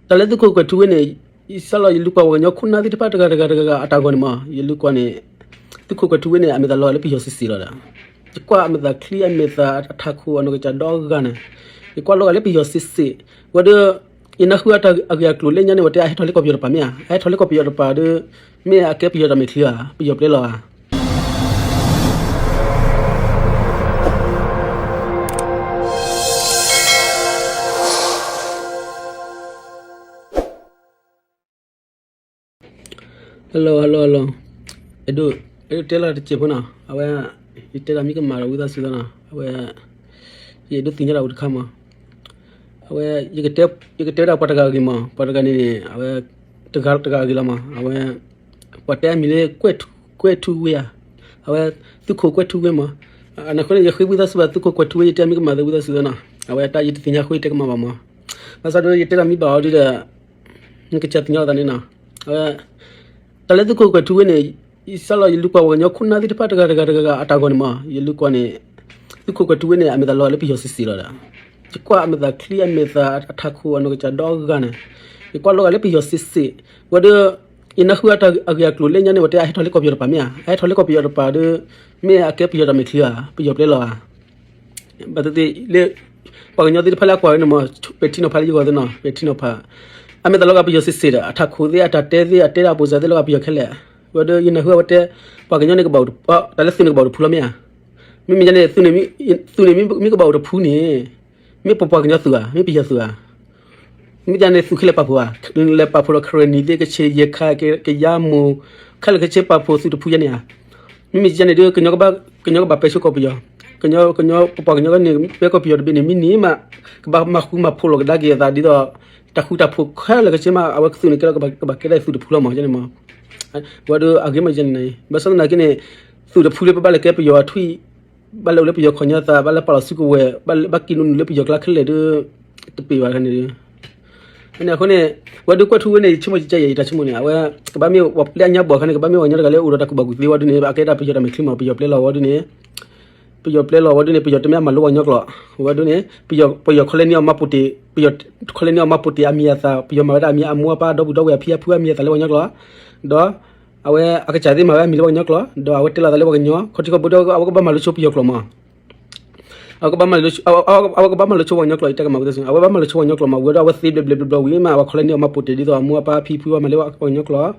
တၢ်လၢသုးခိၣ်ကွဲၤထူဝ့န့ၣ် ယစးလီၤ ယလူၤကွၢ်ပှၤကညီခိၣ်နၢ်သ့ၣ်တဖၣ်တဂၤတဂၤတဂၤအတၢ်ဂီၤန့ၣ်မး, ယလူၤကွၢ်န့ၣ် သုးခိၣ်ကွဲၤထူဝ့န့ၣ် အမဲာ်သးလီၤဂာ်လၢပယီၤစ့ၢ်စ့ၢ်လီၤဒီး ယကွၢ်အမဲာ်သးချံအမဲာ်သးအထးခိၣ်အနီၢ်ကစၢ်ဒီဂၤန့ၣ် ယကွၢ်လီၤဂာ်လၢပယီၤစ့ၢ်စ့ၢ်, ဝဲဒီး ယနၢ်ဟူအတၢ်အဂ့ၢ်အကျိၤလၢညါန့ၣ် ဝဲတဲအဟဲထီၣ်လၢကီၢ်ပယီၤတပၤမ့ၢ်ဧါ, အဟဲထီၣ်လၢကီၢ်ပယီၤတပၤဒီး မ့ၢ်အကဲပယီၤတၢ်မဲာ်ချံဧါ, ပယီၤပျဲလီၤဧါ. Hello hello hello, အဲၣ်ဒိး အဲၣ်ဒိးတဲလီၤတစဲးဖိနီၤ, အဝဲ ယတဲတၢ်မ့ၢ်ကမၣ်ဒီးဝံသးစူၤသီနီၤ, အဝဲ ယအဲၣ်ဒိးသ့ၣ်ညါတၢ်အိၣ်တခါမး, အဝဲ ယကတဲဒၣ်ပှၤတဂၤအဂ့ၢ်မး, ပှၤတဂၤန့ၣ်န့ၣ် အဝဲ တဂၤတဂၤအဂ့ၢ်လီၤမး, အဝဲ ပှၤတဲအမံၤလၢ ကွဲၤထူဝ့ဧါ, အဝဲ သုးခိၣ်ကွဲၤထူဝ့မး, အန့ၣ်အဃိန့ၣ် ယဃ့ဝံသးစူၤဘၣ် သုးခိၣ်ကွဲၤထူဝ့ ယတဲမ့ၢ်ကမၣ်သီဝံသးစူၤသီနီၤ, အဝဲတၢ်ယတသ့ၣ်ညါအဃိယတဲကမၣ်ဘၣ်မး, ဘၣ်ဆၣ်ဒီး ယတဲတၢ်မ့ၢ်ဘၣ်အီၤဒုဒီး နကစၢ်သ့ၣ်ညါလီၤသးန့ၣ်နီၤ, အဝဲ တၢ်လၢသုးခိၣ်ကွဲၤထူဝ့န့ၣ် ယစးလီၤ ယလူၤကွၢ်ပှၤကညီခိၣ်နၢ်သ့ၣ်တဖၣ်တဂၤတဂၤတဂၤအတၢ်ဂီၤန့ၣ်မး, ယလူၤကွၢ်န့ၣ် သုးခိၣ်ကွဲၤထူဝ့န့ၣ် အမဲာ်သးလီၤဂာ်လၢပယီၤစ့ၢ်စ့ၢ်လီၤဒီး ယကွၢ်အမဲာ်သးချံအမဲာ်သးအထးခိၣ်အနီၢ်ကစၢ်ဒီဂၤန့ၣ် ယကွၢ်လီၤဂာ်လၢပယီၤစ့ၢ်စ့ၢ်, ဝဲဒီး ယနၢ်ဟူအတၢ်အဂ့ၢ်အကျိၤလၢညါန့ၣ် ဝဲတဲအဟဲထီၣ်လၢကီၢ်ပယီၤတပၤမ့ၢ်ဧါ, အဟဲထီၣ်လၢကီၢ်ပယီၤတပၤဒီး မ့ၢ်အကဲပယီၤတၢ်မဲာ်ချံဧါ, ပယီၤပျဲလီၤဧါ. ဘၣ်သ့ၣ်သ့ၣ်လၢ ပှၤကညီသ့ၣ်တဖၣ်လၢအကွၢ်ဝဲန့ၣ်မး, ပဲာ်ထံနီၤဖးလၢယဂီၢ်သ့ၣ်နီၤ, ပဲာ်ထံနီၤဖး, အမဲာ်သးလီၤဂာ်ပယီၤစ့ၢ်စ့ၢ်ဒီး အထးခိၣ်သ့ၣ် အတၢ်တဲသ့ၣ် အတဲဒၣ်အပိစၢ်သ့ၣ်လီၤဂာ်ပယီၤခဲလၢာ်, ဝဲဒီးယနၢ်ဟူအဝဲတဲ ပှၤကညီန့ၣ်ကဘၣ်အိၣ်တ တၢ်လၢသုးန့ၣ်ကဘၣ်အိၣ်တဖုလီၤမ့ၢ်ဧါ, မ့မ့ၢ်ယၤန့ၣ် သုးန့ၣ်မ့ၢ်ကဘၣ်အိၣ်တဖုန့ၣ် မ့ၢ်ပပှၤကညီသုးဧါ, မ့ၢ်ပယီၤသုးဧါ, မ့ၢ်ယၤန့ၣ် သုးခဲလၢာ်ပာ်ဖှိၣ်ဧါ, လဲၤပာ်ဖှိၣ်ဒီး ကရ့ၣ်နံၤသ့ၣ် ကဆ့ၣ်ယဲၢ်ခါ ကယါမိၢ် ခဲလၢာ်ခဲဆ့ပာ်ဖှိၣ်သုးတဖုယဲန့ၣ်ဧါ, မ့မ့ၢ်ယၤန့ၣ်ဒီး ကညီကဘၣ်ပဲာ်ဆိကီၢ်ပယီၤ, ကညီ ပပှၤကညီန့ၣ် ပဲကီၢ်ပယီၤတဘ့ၣ်န့ၣ် မ့ၢ်န့ၣ်မး ကဘၣ်မၤဃူမၤဖိးလိာ်ကဒါက့ၤအသးဒ်သိး တၢ်ဃူတၢ်ဖိးခဲလၢာ်ခဲဆ့မး အဝဲသုးန့ၣ်ကဲလီၤ ကဘၣ်ကဲဒၣ်သုးတဖုလီၤမး ယဲန့ၣ်မး, ဝဲဒီးအဂ့ၢ်မးယဲန့ၣ်န့ၣ် ဘၣ်ဆၣ်သနာ်က့န့ၣ် သုးတဖုလၢပဘၣ်လဲၤကဲပယီၤအထွံၣ် ဘၣ်လဲၤအိၣ်လၢပယီၤခီၣ်ညီသး ဘၣ်လဲၤပာ်လီၤစုကဝဲၤ ဘၣ်က့ၤနုာ်နုာ်လၢပယီၤကျါခဲလၢာ်ဒီး တပ့ၤဘၣ်ခါန့ၣ်ဒီး အန့ၣ်အဃိန့ၣ် ဝဲဒၣ်ကွဲၤထူဝ့န့ၣ် ယဆိကမိၣ်ကဲယဲ ယတၢ်ဆိကမိၣ်န့ၣ် အဝဲ ကဘၣ်မ့ၢ်ပှၤလၢအညါဘီၣ်အခါန့ၣ် ကဘၣ်မ့ၢ်ပှၤကညီတဂၤလၢအိၣ်ဒီးတၢ်ကူၣ်ဘၣ်ကူၣ်သ့ဝဲဒၣ်န့ၣ် အကဲဒၣ်ပယီၤတၢ်မဲာ်ချံမး ပယီၤပျဲလီၤဝဲဒၣ်န့ၣ် ပယီၤပျဲလီၤဝဲဒၣ်န့ၣ် ပယီၤတမ့ၢ်အမၤလိပှၤကညီကျိာ် ဝဲဒၣ်န့ၣ် ပယီၤ ပယီၤခီလဲန့ၢ်အီၤမၤပိာ်တ့ၢ် ပယီၤခီလဲန့ၢ်အီၤမၤပိာ်တ့ၢ်အမံၤအသး ပယီၤမၤဝဲဒၣ်အမံၤအမိၢ်အပၢ်ဒီပုၢ်ဒီဝဲၢ်အဖံအဖုအမံၤအသးလၢပှၤကညီကျိာ် ဒီး အဝဲအကစၢ်သ့ၣ်မၤဝဲအမံၤလၢပှၤကညီကျိာ် ဒီးအဝဲတဲလီၤသးလၢပှၤကညီ ခီထံခီဘိဒီး အဝဲကဘၣ်မၤလိဆိပယီၤကျိာ်မး အဝဲကဘၣ်မၤလိဆိ အဝဲကဘၣ်မၤလိဆိပှၤကညီကျိာ် ယတဲကမၣ်ဝံသးစူၤ အဝဲဘၣ်မၤလိဆိပှၤကညီကျိာ်မး ဝံၤဒီးအဝဲသ့ဘျဲးဘျဲးဘျီဘျီဝံၤမး အဝဲခီလဲန့ၢ်အီၤမၤပိာ်တ့ၢ်ဒ်သိးအမိၢ်အပၢ်အဖံဖုအမၤလၢပှၤကညီကျိာ်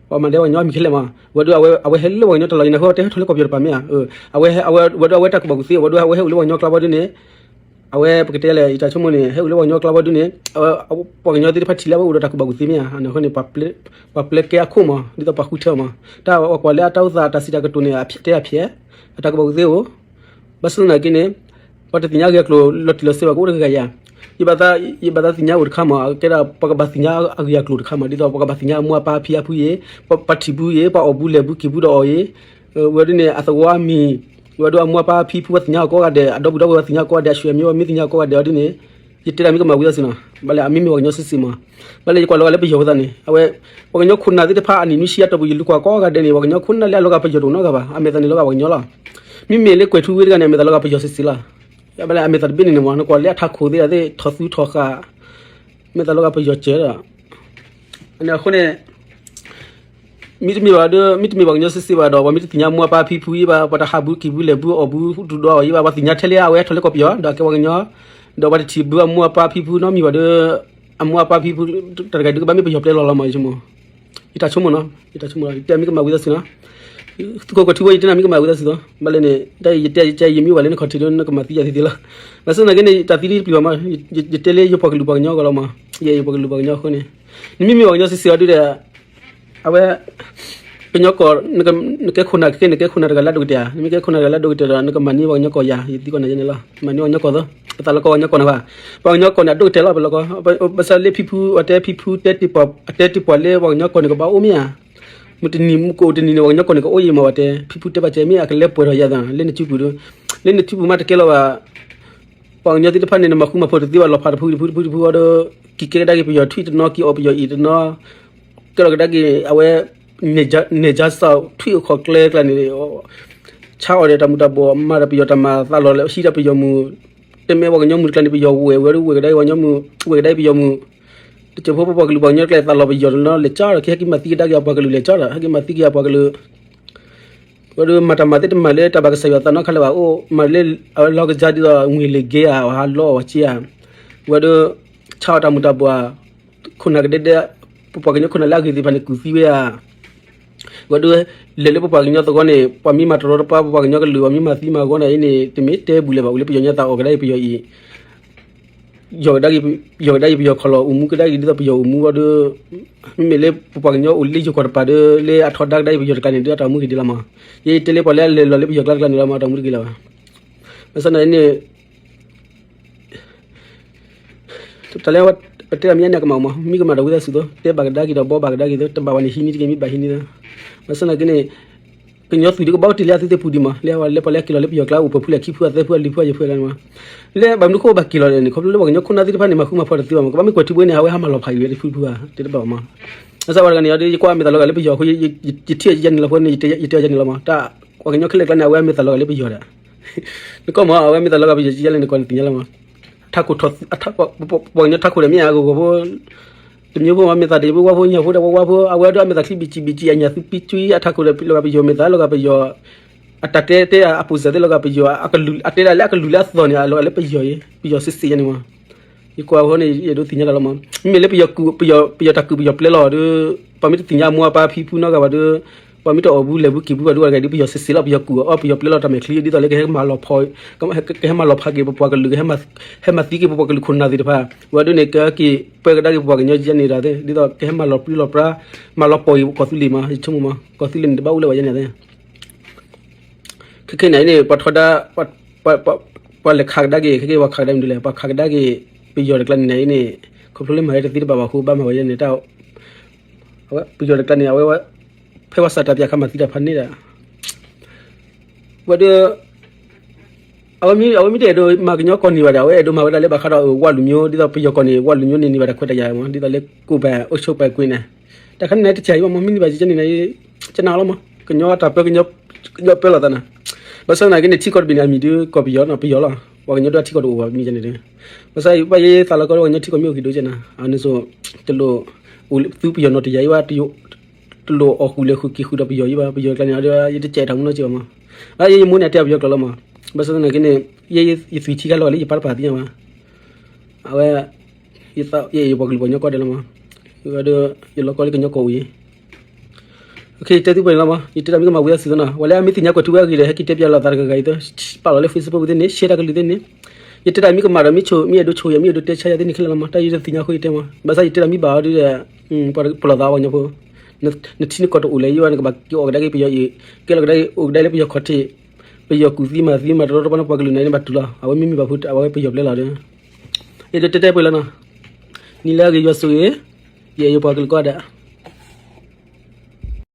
ပှၤမၤလၢပှၤကညီအမံၤခဲလၢာ်မး ဝဲဒီးအဝဲဟဲလၢပှၤကညီတလီၤ ယနၢ်ဟူအဝဲတဲဟဲထီၣ်လၢကီၢ်ပယီၤတပၤမ့ၢ်ဧါ အဝဲဝဲဒီးအဝဲတၢ်ကူၣ်ဘၣ်ကူၣ်သ့ ဝဲဒီးအဝဲဟဲအိၣ်လၢပှၤကညီကျါဝဲဒၣ်န့ၣ် အဝဲပကတဲလဲၣ် ယတၢ်ဆိကမိၣ်န့ၣ် ဟဲအိၣ်လၢပှၤကညီကျါဝဲဒၣ်န့ၣ် ပှၤကညီသ့ၣ်တဖၣ်ထံၣ်လၢအဝဲအိၣ်ဒီးတၢ်ကူၣ်ဘၣ်ကူၣ်သ့မ့ၢ်ဧါ အန့ၣ်အဃိန့ၣ် ပှၤပျဲကဲအခိၣ်မး ဒ်သိးပှၤဃုထၢမး တၢ်ကွၢ်လၢအတၢ်အိၣ်သးတၢ်စံးတၢ်ကတိၤန့ၣ် အဖျဲးတဲအဖျဲး အတၢ်ကူၣ်ဘၣ်ကူၣ်သ့အိၣ် ဘၣ်ဆၣ်သနာ်က့န့ၣ် ပှၤတသ့ၣ်ညါအဂ့ၢ်အကျိၤလီၤတံၢ်လီၤဆဲးဘၣ်ကအိၣ်တဂၤဂၤယၤ ယဘၣ်သး ယဘၣ်သးသ့ၣ်ညါအိၣ်တခါမး အကဲဒၣ် ပှၤကဘၣ်သ့ၣ်ညါအဂ့ၢ်အကျိၤတခါမး ဒ်သိးပှၤကဘၣ်သ့ၣ်ညါအမိၢ်အပၢ်အဖံအဖုအံၤ ပှၤထံၣ်ဘုအံၤ ပှၤအီၣ်ဘုလဲၤဘုက့ၤဘုဒီးအီၤအံၤ ဝဲဒၣ်န့ၣ် အသဝီအမံၤ ဝဲဒၣ်အမိၢ်အပၢ်အဖံဖုပှၤသ့ၣ်ညါအီၤကိးဂၤဒဲး အဒီပုၢ်ဒီဝဲၢ်ပှၤသ့ၣ်ညါအီၤကိးဂၤဒဲး အဆွေမျိုးပှၤမ့ၢ်သ့ၣ်ညါအီၤကိးဂၤဒဲးအီၤဒ်န့ၣ် ယတဲတၢ်မ့ၢ်ကမၣ်ဝံသးစူၤနီၤ ဘၣ်လဲၣ်အမ့ၢ်မ့ၢ်ပှၤကညီစ့ၢ်စ့ၢ်မး ဘၣ်လဲၣ်ယကွၢ်လီၤဂာ်လၢပယီၤဖိသးန့ၣ် အဝဲ ပှၤကညီခိၣ်နၢ်သ့ၣ်တဖၣ်အနံၣ်နွံဆံအတီၢ်ပူၤ ယလူၤကွၢ်ကိးဂၤဒဲးန့ၣ် ပှၤကညီခိၣ်နၢ်လၢအလီၤဂာ်ပယီၤတအိၣ်နီတဂၤဘၣ် အမဲာ်သးန့ၣ်လီၤဂာ်ပှၤကညီလီၤ မ့မ့ၢ်လၢကွဲၤထူဝ့တဂၤန့ၣ် အမဲာ်သးလီၤဂာ်ပယီၤစ့ၢ်စ့ၢ်လီၤ ဘၣ်လဲၣ်အမဲာ်သးတဘ့ၣ်န့ၣ်န့ၣ်မး နကွၢ်လၢအထးခိၣ်သ့ၣ်တဖၣ် ထီၣ်သူထီၣ်ဃာ် မဲာ်သးလီၤဂာ်ပယီၤစ့ၢ်လီၤ အန့ၣ်အဃိန့ၣ် မ့တမ့ၢ်ဘၣ်ဒီး မ့တမ့ၢ်ပှၤကညီစ့ၢ်စ့ၢ်ဘၣ်ဒီး ပှၤမ့ၢ်တသ့ၣ်ညါအမိၢ်အပၢ်ဖံဖုအံၤဘၣ် ပှၤတဟးဘုက့ၤဘုလဲၤဘုအီၣ်ဘုဒူဒီအီၤအံၤဘၣ် ပှၤသ့ၣ်ညါထဲလၢအဝဲဟဲထီၣ်လၢကီၢ်ပယီၤ ဒီးအကဲပှၤကညီ ဒီးပှၤတထံၣ်ဘုအမိၢ်အပၢ်ဖံဖုနီတမံၤဘၣ်ဒီး အမိၢ်အပၢ်ဖံဖု တၢ်တဂၤဒုးကဘၣ်မ့ၢ်ပယီၤပျဲလီၤလီၤမး ယဆိကမိၣ် ယတၢ်ဆိကမိၣ်နီၤ ယတၢ်ဆိကမိၣ်လီၤ ယတဲမ့ၢ်ကမၣ်ဝံသးစူၤနီၤ သုးခိၣ်ကွဲၤထူဝ့ ယတဲနၤမ့ၢ်ကမၣ်ဝံသးစူၤလီၤ ဘၣ်လဲၣ်န့ၣ် တၢ်ယတဲယတဲယမ့ၢ်ဘၣ်လၢနခီၣ်ထံးဒီး နကမၤသံယၤသ့သ့လီၤ ဘၣ်ဆၣ်သနာ်က့န့ၣ် တၢ်သံတပျံၤဘၣ်မး ယတဲလၢယပှၤကလုာ်ပှၤကညီအဂီၢ်လီၤမး ယဲယပှၤကလုာ်ပှၤကညီအဃိန့ၣ် နမ့မ့ၢ်ပှၤကညီစ့ၢ်စ့ၢ်အီၤဒုဒီး အဝဲ ကညီကီၢ် နကဲခိၣ်နၢ်က့ နကဲခိၣ်နၢ်တဂၤလၢအဒိၣ်ကတၢၢ်ဧါ နမ့ၢ်ကဲခိၣ်နၢ်တဂၤလၢအဒိၣ်ကတၢၢ်ဒီး နကမၤန့ၢ်ပှၤကညီကီၢ်ယၤ ယသံကွၢ်နၤယဲန့ၣ်လီၤ မၤန့ၢ်ပှၤကညီကီၢ်သီ ပသးလီၤကီပှၤကညီကီၢ်နၤဘၣ် ပှၤကညီကီၢ်န့ၣ် အဒိၣ်ကတၢၢ်လီၤ ပလီၤကီ ဘၣ်ဆၣ်လၢဖံဖု အတဲဖံဖုတဲတ့ၢ်ပှၤ အတဲတ့ၢ်ပှၤလၢပှၤကညီကီၢ်န့ၣ်ကဘၣ်အိၣ်မ့ၢ်ဧါ မုၢ်တနံၤမုၢ်ကအိၣ်တနံၤန့ၣ် ပှၤကညီကီၢ်န့ၣ်ကအိၣ်ယံၤမး ပှၤတဲ ဖံဖုတဲဘၣ်ကဲမ့ၢ်အကလဲၤပှဲၤထီၣ်ယၤသး လၢနစုပူၤဒီး လၢနစုပူၤမးတကဲလီၤဘၣ် ပှၤကညီသ့ၣ်တဖၣ်န့ၣ် နမၤဃူမၤဖိးတသ့ဘၣ် လီၤဖးတဖုတဖုတဖုတဖုအီၤဒီး က့ၤကဲကဒါက့ၤပယီၤထွံၣ်တနီၤ က့ၤအီၣ်ပယီၤအံၤတနီၤ ကဲလီၤကဒါက့ၤ အဝဲ နဲၣ်ကၠါစီၣ်ထွံၣ်အခီၣ်ကျဲကျါန့ၣ် ဆါအီၤဒီးတၢ်မူၤတၢ်ဘှီး မၤဒီးပယီၤတၢ်မၤသးလီၤလၢဟံးဒီးပယီၤမုၢ် တမ့ၢ်ပှၤကညီမုၢ်တကျါန့ၣ် ပယီၤဝဲၢ်ဝဲဒၣ်ဝဲၢ်ကဒါက့ၤပှၤကညီမုၢ် ဝဲၢ်ကဒါက့ၤပယီၤမုၢ် တစဲးဖိပပှၤကလုာ်ပှၤကညီတကျါ သးလီၤပယီၤတနီၤလဲၤကၠီဒီး ကဟဲက့ၤမၤသံကဒါက့ၤအပှၤကလုာ်လဲၤကၠီဒီး ဟဲက့ၤမၤသံက့ၤအပှၤကလုာ် ဝဲဒၣ်မၤတၢ်မၤသ့ၣ်တမၤလၢတၢ်ဘၣ်ကစၢ်ယွၤသးနီတခါလၢၤဘၣ် အိၣ်မၤလၢအလီၢ်ကစၢ်ဒ်သိး ငွေလိမ်ဂိုဏ်းဧါ ဟးလီအီၣ်ဝဲက့ဧါ ဝဲဒၣ် ဆါအီၣ်တၢ်မူၤတၢ်ဘှီး ခိၣ်နၢ်ကဒဲဒဲ ပပှၤကညီခိၣ်နၢ်လၢအဂ့ၤသ့ၣ်တဖၣ်န့ၣ် ကူၣ်သံဝဲဧါ ဝဲဒၣ် လဲၤလၢပပှၤကညီသဝီန့ၣ် ပှၤမ့ၢ်မၤတရီတပါ ပပှၤကညီကလုာ် ပှၤမ့ၢ်မၤသံမၤဂီၤန့ၣ်အံၤန့ၣ် တမ့ၢ်တဲဘူးလၢၤဘၣ် အိၣ်လၢပယီၤညါသးအီၣ်ကဒါက့ၤပယီၤအံၤ ယီၢ်ကဒါက့ၤ ယီၢ်ကဒါက့ၤပယီၤခီၣ်လီၢ်အိၣ်မူကဒါက့ၤဒ်သိးပယီၤအိၣ်မူဝဲဒီး မ့မ့ၢ်လၢပပှၤကညီအိၣ်လၢယိၤကီၢ်တပၤဒီး လၢအထီဒါကဒါက့ၤပယီၤတကျါန့ၣ် ဒ်အတၢ်အိၣ်မူဂ့ၤဒ်လီၤမး. ယတဲလၢပှၤလၢအလဲၤလီၤလၢပယီၤကျါတကျါန့ၣ်လီၤမး တၢ်အိၣ်မူတဂ့ၤလၢၤဘၣ်. ဘၣ်ဆၣ်န့ၣ်န့ၣ် တၢ်လၢပတဲတၢ်မ့ၢ်ညါန့ၣ် ကမၣ်မး မ့ၢ်ကမၣ်ဒီးဝံသးစူၤသိး တဲဘၣ်ကဒါက့ၤဒီးဘီဘၣ်ကဒါက့ၤသိး တဘၣ်ဝဲန့ၣ်ဟံးန့ၢ်တက့ၢ် မ့ၢ်ဘၣ်ဟံးန့ၢ်သိး ဘၣ်ဆၣ်သနာ်က့န့ၣ် ကညီသုးဒုးကဘၣ်အိၣ်တ့ၢ်လၢအသုသ့ၣ်ပူၤဒံးမး လၢအဝဲလၢပှၤလၢအက့ၤလီၤလၢပယီၤကျါအိၣ်ပှဲၤဖုလဲၣ် ခံဖုအသၢဖုအလွံၢ်ဖုအယဲၢ်ဖုမး လၢဘၣ်မနုၤဃိဘၣ်က့ၤလီၤလဲၣ်န့ၣ် ခီဖျိလၢပှၤကညီခိၣ်နၢ်သ့ၣ်တဖၣ်န့ၣ် မၤဃူမၤဖိးတသ့ဘၣ်မး ကဘၣ်မ့ၢ်ကွဲးထံဘိန့ၣ် အဝဲဟးမၤလီၤဖးက့ၤဝဲတဖုတဖုဘၣ် တဲတဘၣ်ဘၣ်မး. ဘၣ်ဆၣ်ဝဲတဂၤန့ၣ်ဒီး ယကွၢ်အမ့ၢ်သးလီၤဂာ်လၢပယီၤအဃိ ယထံၣ်အယဲၢ်န့ၣ်လီၤဖိန့ၣ် ယတဲအယဲၢ်န့ၣ်လီၤမး တၢ်ပှၤကညီခဲလၢာ်ကျါန့ၣ် အဝဲအမ့ၢ်သးလီၤဂာ်လၢပယီၤဒီး နကီၢ်မး အဝဲမ့ၢ်သးလီၤဂာ်ပယီၤကယဲၢ်လဲၣ်န့ၣ် နကွၢ်န့ၣ်သ့ၣ်ညါလီၤမး. ထးခိၣ်ထီၣ် ပှၤကညီထးခိၣ်ဒီးမ့ၢ်အဂီၢ်ဂီၢ်ဖိ တမျိုးဖိမး မ့ၢ်သးတယံၤဖိဝါဖိညၣ်ဖိဒီးဝါဝါဖိ အဝဲဒၣ်အမ့ၢ်သးချံဘံၣ်စံၣ်ဘံၣ်စံၣ် အညၣ်သူပံစံၣ်ဘံၣ်စံၣ် အညၣ်သူပံစံၣ် လီၤဂာ်ပယီၤမ့ၢ်သး လီၤဂာ်ပယီၤ အတၢ်တဲတဲအပူၤစၢၤသ့ၣ် လီၤဂာ်ပယီၤ အကလုၢ် အတဲဒၣ်လၢအကလုၢ်လၢအသီၣ်န့ၣ် အလီၤဂာ်လၢပယီၤအံၤ ပယီၤစ့ၢ်စ့ၢ်ယဲၢ်န့ၣ်မး. ယကွၢ်ဖိန့ၣ် ယအဲၣ်ဒိးသ့ၣ်ညါတၢ်လီၤမး မ့မ့ၢ်လၢပယီၤကူၣ် ပယီၤ ပယီၤတၢ်ကူၣ်ပယီၤပျဲလီၤဒီး ပှၤမ့ၢ်တသ့ၣ်ညါအမိၢ်အပၢ်ဖံဖုနီတဂၤဘၣ်ဒီး ပှၤမ့ၢ်တအီၣ်ဘူးလဲၤဘူးက့ၤဘူးဘၣ်ဒီး အဝဲတဂၤဒီး ပယီၤစ့ၢ်စ့ၢ်လီၤ ပယီၤကူၣ်အီၣ် ပယီၤပျဲလီၤတၢ်မဲာ်ချံ ဒ်သိးလၢကဟဲမၤလီၤဖီ ကဟဲမၤလီၤဖးက့ၤပပှၤကလုာ် ကဟဲမၤသံက့ၤပပှၤကလုာ်ခိၣ်နၢ်သ့ၣ်တဖၣ် ဝဲဒၣ်န့ၣ် ကက့ၤပှဲၤကဒါက့ၤပပှၤကညီယဲၢ်န့ၣ်ဒီး ဒ်သိးကဟဲမၤလီၤပြံလီၤပြါ မၤလီၤပီၢ်အံၤ ကီၢ်သူလ့ၤမး ယဆိကမိၣ်မး ကီၢ်သူလ့ၤန့ၣ် တဘၣ်အိၣ်လၢၤဘၣ်ယဲၢ်န့ၣ် ခဲခဲန့ၣ်န့ၣ် ပှၤထီဒါ ပှၤလဲၤခးကဒါက့ၤ ခဲခဲပှၤခးကဒါမနုၤလဲၣ် ပှၤခးကဒါက့ၤ ပယီၤတကျါန့ၣ်န့ၣ် ခီဖျိလၢမၤဝဲတၢ်သ့ တဘၣ်ဘၣ်အဃိ ဘၣ်မၤဝဲယဲၢ်န့ၣ် တၢ် ပယီၤတကျါန့ၣ် အဝဲ ဖဲပှၤစးတၢ်ပၠးခါမၤသံတၢ်ဖးန့ၣ်ဒီး ဝဲဒၣ် အဝဲမ့ၢ် အဝဲမ့ၢ်တအဲၣ်ဒိးမၤကညီကီၢ်န့ၢ်ဘၣ်ဒီး အဝဲအဲၣ်ဒိးမၤဝဲဒၣ်လၢဘၣ်ဃးဒီး ဝၣ်လူမျိုး ဒ်သိးပယီၤကီၢ်န့ၣ် ဝၣ်လူမျိုးန့ၣ်န့ၢ်ဘၣ်တၢ်ခွဲးတၢ်ယာ်မး ဒ်သိးလၢ ကိုယ်ပိုင်အုပ်ချုပ်ပိုင်ခွင့်န့ၣ် တၢ်ခါန့ၣ်တစဲးအံၤဘၣ်မး မ့ၢ်န့ၢ်ဘၣ်ကန့ၣ် ကနၣ်လီၤမး ကညီတၢ်ပၢ ကညီပၢလီၤသးန့ၣ် ဘၣ်ဆၣ်သနာ်က့န့ၣ် ထံကီၢ်တဘ့ၣ်န့ၣ် အမံၤဒုးကီၢ်ပယီၤနီၤ ပယီၤလီၤ ပှၤကညီဒုးအထံကီၢ်တအိၣ်ဘၣ်မ့ၢ်န့ၣ် ဘၣ်ဆၣ်ဘၣ်ယဲသးလီၤကီၢ် ပှၤကညီထံကီၢ်မ့ၢ်အိၣ်က့ၤဒိကဲနၤ အန့ၣ်စိ တလိၣ် အိၣ်သုပယီၤနီၢ်တယၢ်အံၤဘၣ် တလိၣ်အီၣ်ဃုာ်လဲၤဃုာ်က့ၤဃုာ်ဒီးပယီၤအံၤဘၣ် ပယီၤကျါန့ၣ် ယတစဲးတၢ်မူနီၢ်က့ဘၣ်မး အယဲယမိၢ်န့ၣ် အတဲအပယီၤကျိာ်လီၤမး ဘၣ်ဆၣ်သနာ်က့န့ၣ် ယဲယသွံၣ်ထံခါလီၤလၢယပၢ်တပၢ်သ့ၣ်ညါမး အဝဲ ယအဲၣ်ယပှၤကလုာ်ပှၤကညီကီၢ်ဒဲးလီၤမး ယဒီး ယလီၤကီၢ်လၢကညီကီၢ်အိၣ်အံၤ ယတဲတၢ်မ့ၢ်ကမၣ်ဝံသးစူၤသနီၤ ပှၤလၢအမ့ၢ်သ့ၣ်ညါကွဲးထူဝဲအဂ့ၢ်ဒီး ဟဲက့ၤတဲပၠးလိာ်သးတဂၤဂၤအံၤသ့ ပာ်လီၤလၢ Facebook ပူၤသ့ၣ်န့ၣ် share တၢ်ကလုၢ်သ့ၣ်န့ၣ် ယတဲတၢ်မ့ၢ်ကမၣ်ဒီး မ့ၢ်ဆိ မ့ၢ်အဲၣ်ဒိးဆိယၤ မ့ၢ်အဲၣ်ဒိးတဲဆါယၤသ့ၣ်န့ၣ်ခဲလၢာ်လီၤမး တၢ်ယတသ့ၣ်ညါဃိယတဲမး ဘၣ်ဆၣ်ယတဲတၢ်မ့ၢ်ဘၣ်အီၤဒီး ပလီၢ်သးပှၤကညီဖိ နထံနကီၢ်တအိၣ်လၢၤ ယဝဲနကဘၣ်က့ၤအီၣ်ကဒါက့ၤပယီၤအံၤ ကဲလီၤကဒါအိၣ်ကဒါလၢပယီၤခီၣ်ထံး ပယီၤကူၣ်သံမၤသံမၤတရီတပါန့ၣ် ပှၤကလုာ်န့ၣ်ဘၣ်တူၢ်လီၤ အဝဲမ့မ့ၢ်ဘၣ်ဖုး အဝဲပယီၤပျဲလီၤဒီး ယတဲတဲပှဲၤလီၤနီၤ နံၤလၢအဂ့ၤယွၤဆိၣ်ဂ့ၤ ယအဲၣ်ယပှၤကလုာ်ကိးဂၤဒဲး